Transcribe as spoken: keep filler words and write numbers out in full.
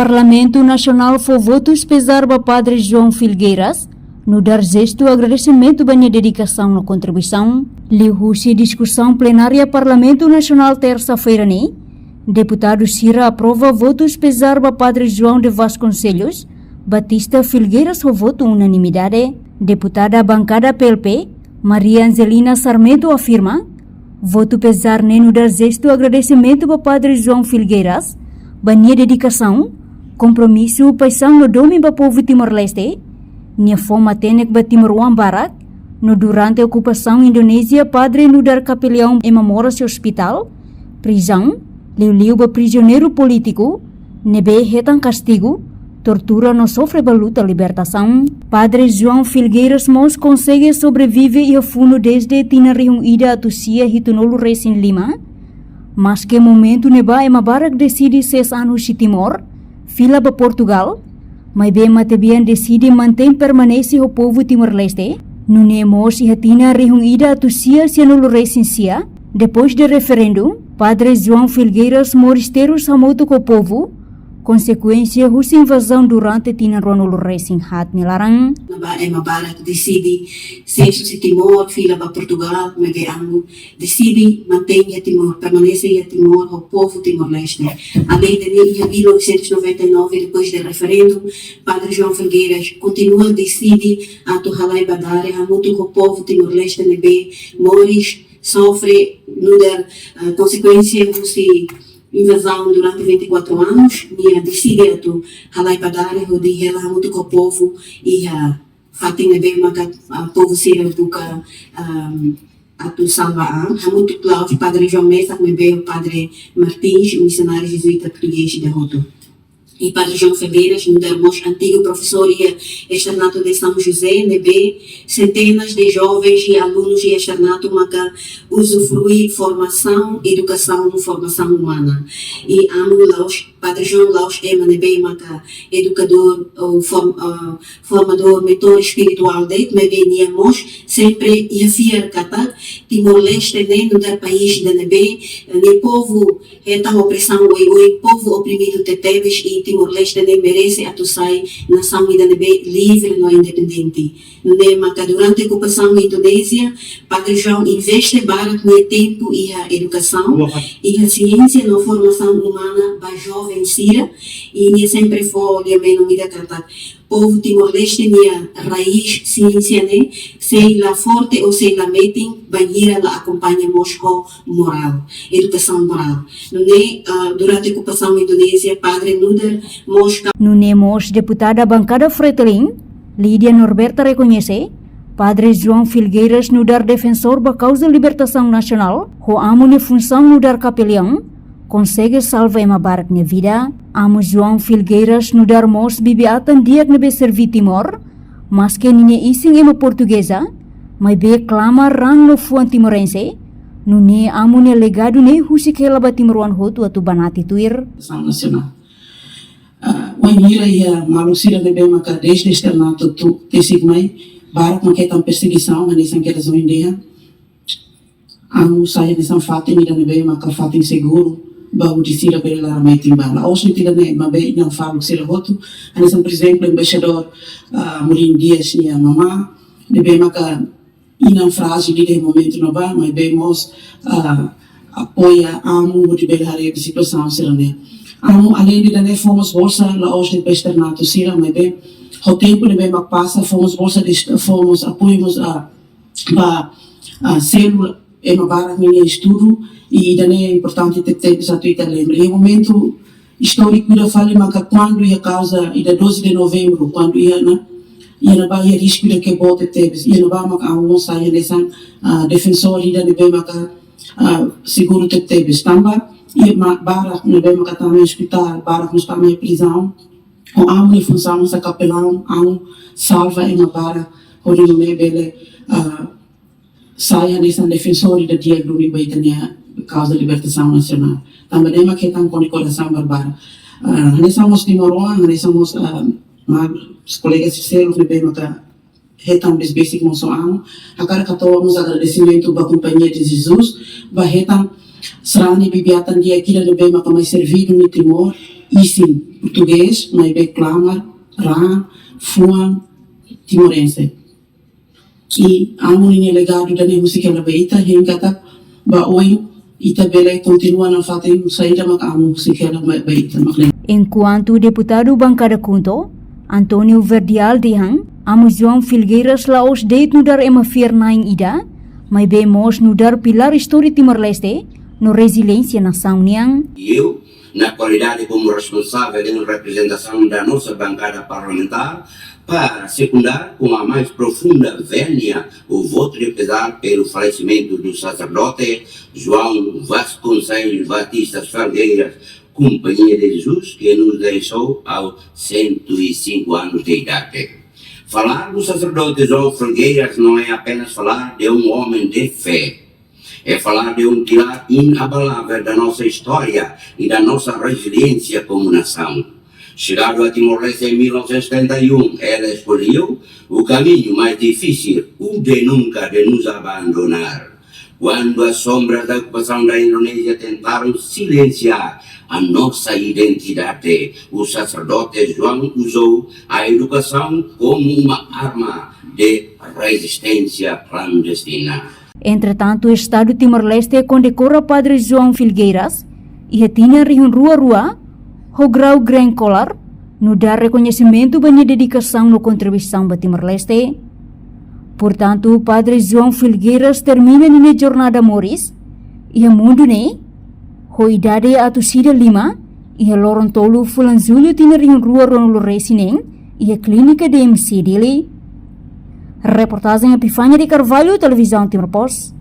Parlamentu Nasionál fó votus pezár ba Padre João Felgueiras, nu'udar jestu agradesimentu ba nia dedikasaun no kontribuisaun. Liuhusi diskusaun plenária Parlamentu Nasionál tersa-feira ne'e, deputadu sira aprova votus pezár ba Padre João de Vasconcelos Batista Felgueiras ho votu unanimidade. Deputada bankada P L P, Maria Angelina Sarmento afirma, votu pezár ne'e nu'udar jestu agradesimentu ba Padre João Felgueiras, ba nia dedikasaun, kompromisu, paixaun no domin ba povu Timor-Leste. Nia fó matenek ba timoroan barak, no durante okupasaun Indonézia, Padre nu'udar kapeliaun ema moras iha ospitál, prizaun, liuliu ba prizioneiru polítiku ne'ebé hetan kastigu, tortura no sofre ba luta libertasaun. Padre João Felgueiras mós konsege sobrevive iha funu dezde tinan rihun ida atus sia hitunulu resin lima. Maske momentu ne'ebá ema barak deside sees an husi Timor, fila ba Portugal, maibé matebian deside mantein permanese ho povu Timor-Leste. Nune'e mós iha tinan rihun ida atus sia sianulu resin sia, depois de referendu, Padre João Felgueiras moris terus hamutuk ho povu, konsekuénsia husi invazaun durante tinan ruanulu resin haat nia laran. Ne'ebá ema barak deside sees husi Timor, fila ba Portugal, maibé Amu deside mantein iha Timor, permanese iha Timor ho povu Timor-Leste. Além de ne'e, iha mil novecentos e noventa e nove, depois de referendu, Padre João Felgueiras kontinua deside atu halai ba Dare hamutuk ho povu Timor-Leste ne'ebé moris, sofre, nu'udar, ah, konsekuénsia husi invazaun durante vinte e quatro anos, nia deside atu halai ba Dare hodi hela hamutuk ho povu iha fatin ne'ebé maka, ah, povu sira buka, ah, atu salva an, hamutuk la'ós Padre João mesak, maibé Padre Martins, misionáriu jezuíta portugés ida hotu. I Padre João Felgueiras nu'udar mós antigu profesór iha Externato de São José, ne'ebé sentenas de jovens i alunus iha Externato maka uzufrui formasaun, edukasaun, formasaun umana. I Amu la'ós, Padre João la'ós ema ne'ebé maka edukadór ou form-, ah, formadór, mentór espirituál de'it, maibé nia mós sempre iha fiar katak Timor-Leste ne'e nu'udar país ida ne'ebé, eh, nia povu hetan opresaun oioin, povu oprimidu tebetebes, i Timor-Leste ne'e merese atu sai nasaun ida ne'ebé livre no independente. Nune'e maka durante okupasaun Indonézia, Padre João investe barak nia tempu iha edukasaun, iha siénsia no formasaun umana ba joven sira, i nia sempre fó lia menon ida katak povu Timor-Leste nia raís siénsia ne'e, sei la forte ou sei la metin, bainhira la akompaña mós ho morál, edukasaun morál. Nune'e, ah, durante okupasaun Indonézia, Padre nu'udar mós ka- Nune'e mós deputada bankada Fretilin, Lídia Norberta rekoñese, Padre João Felgueiras nu'udar defensór ba kauza libertasaun nasionál, ho Amu nia funsaun nu'udar kapeliaun, konsege salva ema barak nia vida. Amu João Felgueiras nu'udar mós bibi-atan di'ak ne'ebé serví Timor, maske ninia isin ema portugeza, maibé klamar raan no fuan timorense, nune'e Amu nia legadu ne'e husik hela ba timoroan hotu atu banati tuir. Nasaun nasionál. Ah, wainhira iha maluk sira ne'ebé maka dezde Externato to'o, tesik mai, barak maka hetan persegisaun, hanesan kedas ohin dehan. Amu sai hanesan fatin ida ne'ebé maka fatin seguru, ba hodi sira bele laran metin bala. Ohin ida-ne'e, maibé inan faluk sira hotu, hanesan, por ezemplu, embaixadór, ah, Amorim Dias nia mamá, ne'ebé maka inan frájil iha momentu ne'ebá, maibé mós, ah, apoia Amu hodi bele haree situasaun sira-ne'e. Amu, além de ida-ne'e, fó mós bolsa, la'ós de'it ba Externato sira, maibé ho tempu ne'ebé mak pasa, fó mós bolsa de est-, fó mós apoiu mós, ah, ba, ah, selu ema barak ninia estudu, i ida-ne'e importante tebetebes atu ita lembra. Iha momentu istóriku ida fali maka kuandu iha kauza ida doze de Novembro, kuandu iha ne'e, iha ne'ebá iha risku ida ke boot tebetebes, iha ne'ebá maka Amu sai hanesan, ah, defensór ida ne'ebé maka, ah, seguru tebetebes. Tanba iha ma-, barak ne'ebé maka tama iha ospitál, barak mós tama iha prizaun. Ho Amu nia funsaun hanesan kapelaun, Amu salva ema barak, hodi nune'e bele, ah, sai hanesan defensór ida di'ak duni ba ita-nia kauza libertasaun nasionál. Tanba ne'e mak hetan kondekorasaun barak-barak. Ah, hanesan mós timoroan, hanesan mós, ah, ma-, kolega sira seluk ne'ebé maka hetan besik-besik mós ho Amu. Hakarak hato'o mós agradesimentu ba Companhia de Jesus, ba hetan sarani bibi-atan di'ak ida ne'ebé maka mai serví duni Timor, Isin portugés, maibé klamar, raan, fuan timorense. I amu ninia legadu ida-ne'e husik hela ba ita, hein katak ba oin ita bele kontinua nafatin saida mak amu husik hela ba, ba ita mak ne'e. Enkuantu deputadu bankada KHUNTO, António Verdial dehan, Amu João Filgueiras la'ós de'it nu'udar ema fiar-na'in ida, maibé mós nu'udar pilár istória Timor-Leste no reziliénsia nasaun nian. I eu, na qualidade como responsável em representação da nossa bancada parlamentar, para secundar com a mais profunda vénia o voto de pesar pelo falecimento do sacerdote João Vasconcelos Batista Felgueiras, Companhia de Jesus, que nos deixou aos cento e cinco anos de idade. Falar do sacerdote João Felgueiras não é apenas falar de um homem de fé, é falar de um pilar inabalável da nossa história e da nossa resiliência como nação. Chegado a Timor-Leste em mil novecentos e setenta e um, ele escolheu o caminho mais difícil, o de nunca de nos abandonar. Quando as sombras da ocupação da Indonésia tentaram silenciar a nossa identidade, o sacerdote João usou a educação como uma arma de resistência clandestina. Entretantu, Estadu Timor-Leste kondekora Padre João Filgueiras iha tinan rihun rua rua ho grau Grand Collar, nu'udar rekoñesimentu ba nia dedikasaun no kontribuisaun ba Timor-Leste. Portantu, Padre João Filgueiras termina ninia jornada moris iha mundu ne'e ho idade atus ida lima, iha loron tolu fulan Jullu tinan rihun rua ruanulu resin neen, iha Klínika D M C Dili. Reportajen Epifania de Carvalho, Televizaun Timor Post.